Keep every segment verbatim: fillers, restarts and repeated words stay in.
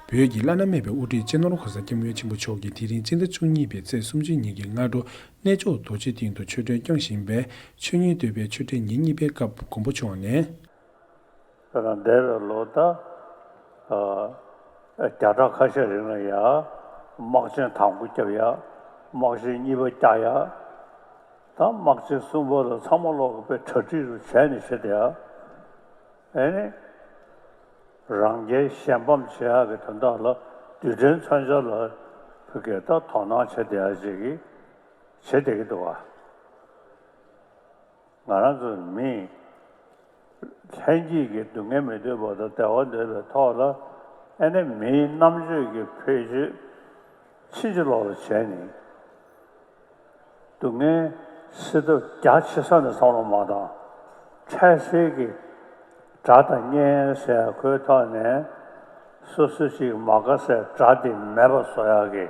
བོད་ཀྱི་བླ་ན་མེད་པའི་དབུ་ཁྲིད་སྤྱི་ནོར་༧གོང་ས་༧སྐྱབས་མགོན་ཆེན་པོ་མཆོག་གིས་དེ་རིང་སྤྱི་ཟླ་བཅུ་གཉིས་པའི་ཚེས་སུམ་ཅུ་ཉིན་གྱི་སྔ་དྲོ་གནས་མཆོག་རྡོ་རྗེ་གདན་དུ་ཆོས་འབྲེལ་བསྐྱངས་བཞིན་པའི་ཆོས་ཉིན་བསྟོད་པའི་ཆོས་འབྲེལ་ཉིན་གཉིས་པའི་སྐབས་མགོན་པོ་མཆོག་ནས། དཔེར་ན་འདས་པའི་ལོ་ད་ཨ་བརྒྱ་ཕྲག་ཁ་ཤས་རིང་ལ་ཡ་དམག་ཆེན་དང་པོ་བརྒྱབ་ཡ། དམག་ཆེན་གཉིས་པ་བརྒྱབ་ཡ། ད་དམག་ཆེན་གསུམ་པ་ལ་ཚང་མ་ལོག་གི་དཔེ་གྲ་སྒྲིག་རུ་བྱས་ནས་བྱེད་དེ་ཡ། ཨེ་ནི། རང་རྒྱལ་གཞན་ཕམ་བྱེད་ཡག་གི་དོན་དག་ལ་རྡུལ་ཕྲན་མཚོན་ཆ་ལ་ཕ་གིར་ད་དོ་སྣང་བྱེད་བསྡད་ཡག་ཅིག་གི་བྱེད་བསྡད་ཀྱི་འདུག་ག་ང་རང་ཚོ་མི་ལྷན་སྐྱེས་ཀྱི་སྡུག་བསྔལ་མི་འདོད་པ་དང་བདེ་བ་འདོད་པའི་ཐོག་ལ་ཨེ་ནི་མིའི་རྣམ་དཔྱོད་ཀྱི་བེད་སྤྱོད་ཕྱིན་ཅི་ལོག་ལ་བྱས་ནས། སྡུག་བསྔལ་སེལ་ཐབས་རྒྱ་ཆེ་ས་ནས་བསམ་བློ་མ་བཏང་། འཕྲལ་སེལ་གྱི་དགྲ་དང་གཉེན་ཟེར་ཁོའི་ཐོག་ནས་སོ་སོ་ཞིག་མ་དགའ་སའི་དགྲ་དེ་མེད་པ་བཟོ་ཡག་གི་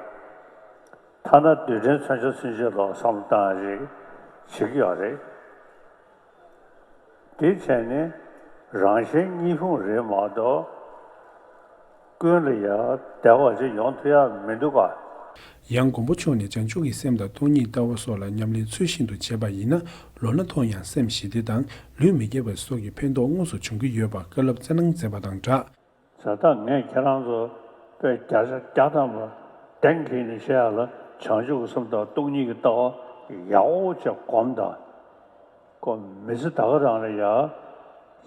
ཐ་ན་རྡུལ་ཕྲན་མཚོན་ཆ་ཚུན་ཆད་ལ་བསམ་བློ་བཏང་ཡག་ཅིག་བྱེད་ཀྱི་ཡོད་རེད། དེ་བྱས་ནས་རང་གཞན་གཉིས་ཕུང་རེད་མ་གཏོགས་ཀུན་ལ་ཡང་བདེ་བ་ཅིག་ཡོང་ཐུབ་ཡག་མི་འདུག་ག་ཡང་མགོན་པོ་མཆོག་ནས་བྱང་ཆུབ་ཀྱི་སེམས་དང་སྟོང་ཉིད་ལྟ་བ་སོགས་ལ་ཉམས་ལེན་ཚུལ་བཞིན་དུ་བྱས་པ་ཡིན་ན་ལོ་ན་མཐོ་ཡང་སེམས་ཞི་བདེ་དང་ལུས་མི་བརྒྱལ་བ་སོགས་ཀྱི་ཕན་ཐོགས་དངོས་སུ་འབྱུང་གི་ཡོད་པ་བཀའ་སློབ་སྩལ་གནང་མཛད་པ་དང་སྦྲགས། བྱས་ཙང་ངས་ཁྱེད་རང་ཚོ་དཔེ་བརྒྱ་ཆ་བརྒྱ་ཐམ་པ་གདེང་འཁེལ་ནས་བཤད་ཡག་ལ་བྱང་ཆུབ་ཀྱི་སེམས་དང་སྟོང་ཉིད་ཀྱི་ལྟ་བ་ཡག་པོ་བྱས་སྒོམ་དང་། ཁོ་མི་ཚེ་ད་ག་རང་ལ་ཡ་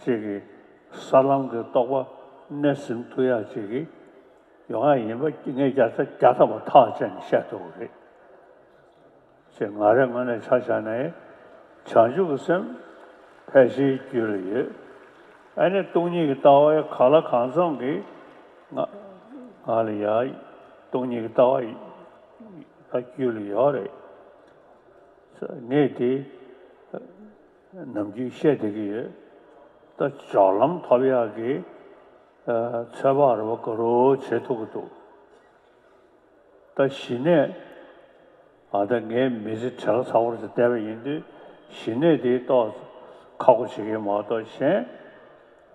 ཅིག་གི་ས་ལམ་གྱི་རྟོགས་པ་སྣེ་ཟིན་ཐུབ་ཡག་ཅིག་གི་ཡོང་ཡག་ཡིན་པ་ངས་བརྒྱ་ཆ་བརྒྱ་ཐམ་པ་ཐག་བཅད་ནས་བཤད་ཐུབ་ཀྱི་རེད། ཅེས་ང་རའི་ངོས་ནས་ཆ་བཞག་ན་བྱང་ཆུབ་ཀྱི་སེམས་ཕལ་ཆེར་རྒྱུད་ལ་ཡོད། ཨ་ནི་སྟོང་ཉིད་ཀྱི་ལྟ་བ་གང་ལ་གང་འཚམ་གྱིས་ང་ང་ལ་ཡ་སྟོང་ཉིད་ཀྱི་ལྟ་བ་ཡ་རྒྱུད་ལ་ཡོད་རེད། ངས་དེ་ནམ་རྒྱུན་བཤད་བསྡད་ཀྱི་ཡོད། ད་སྦྱོར་ལམ་ཐོབ་ཡག་གི་ཚོད་དཔག་རེ་བ་ག་རེ་བྱེད་ཐུབ་ཀྱི་འདུག་ད་གཞི་ནས་ཨ་ད་ངའི་མི་ཚེ་བྲེལ་བ་ཚ་པོ་ཞིག་བསྡད་པ་ཡིན་དུས་གཞི་ནས་དེ་ཏོག་ཙམ་ཁག་པོ་བྱེད་ཀྱི་མ་གཏོགས་གཞན་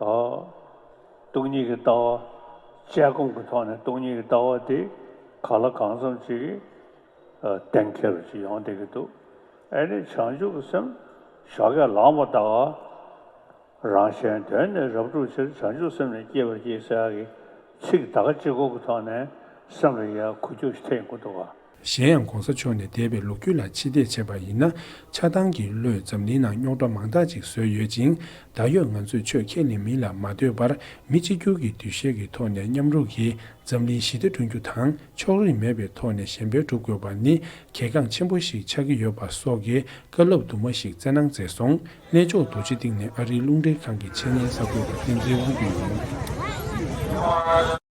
ཨ་སྟོང་ཉིད་ཀྱི་ལྟ་བ་དཔྱད་སྒོམ་གྱི་ཐོག་ནས་སྟོང་ཉིད་ཀྱི་ལྟ་བ་དེ་གང་ལ་གང་འཚམ་ཅིག་གཏན་འཁེལ་བ་ཅིག་ཡོང་བསྡད་ཀྱི་འདུག་ཨ་ནི་བྱང་ཆུབ་ཀྱི་སེམས་ཞོགས་ཀས་ལངས་པ་དང་རང་གཞན་དོན་ནི་རབ་བསྒྲུབ་ཕྱིར། བྱང་ཆུབ་སེམས་ནི་བསྐྱེད་པར་བགྱི་ཟེར་ཡག་གི་ཚིག་ད་ག་གཅིག་པོ་གི་ཐོག་ནས་སེམས་ལ་ཡ་འགུལ་སྐྱོད་ཐེབས་ཀྱི་འདུག་ག །གཞན་ཡང་གོང་ས་མཆོག་ནས་འདས་པའི་ལོ་རྒྱུས་ལ་ཕྱིར་བལྟས་བྱས་པ་ཡིན་ན་ཆགས་སྡང་གི་བློས་འཛམ་གླིང་ནང་རྙོག་དྲ་མང་དག་ཅིག་བཟོས་ཡོད་ཅིང་། ད་ཡོད་ང་ཚོས་ཆོས་ཁས་ལེན་མིན་ལ་མ་ལྟོས་པར་མི་གཅིག་གྱུར་གྱི་འདུ་ཤེས་ཀྱི་ཐོག་ནས་མཉམ་རུབ་ཀྱིས་འཛམ་གླིང་ཞི་བདེ་བསྐྲུན་རྒྱུ་དང་ཕྱོགས་རིས་མེད་པའི་ཐོག་ནས་གཞན་ཕན་སྒྲུབ་དགོས་པ་ནི་གལ་འགངས་ཆེན་པོ་ཞིག་ཆགས་ཀྱི་ཡོད་པ་སོགས་ཀྱི་བཀའ་སློབ་དུ་མ་ཞིག་སྩལ་གནང་མཛད་སོང་། གནས་མཆོག་རྡོ་རྗེ་གདན་ནས་ཨ་རིའི་རླུང་འཕྲིན་ཁང་གི་ཆེད་གཉེར་གསར་འགོད་པ་བསྟན་འཛིན་དབང་འདུས་ཡིན།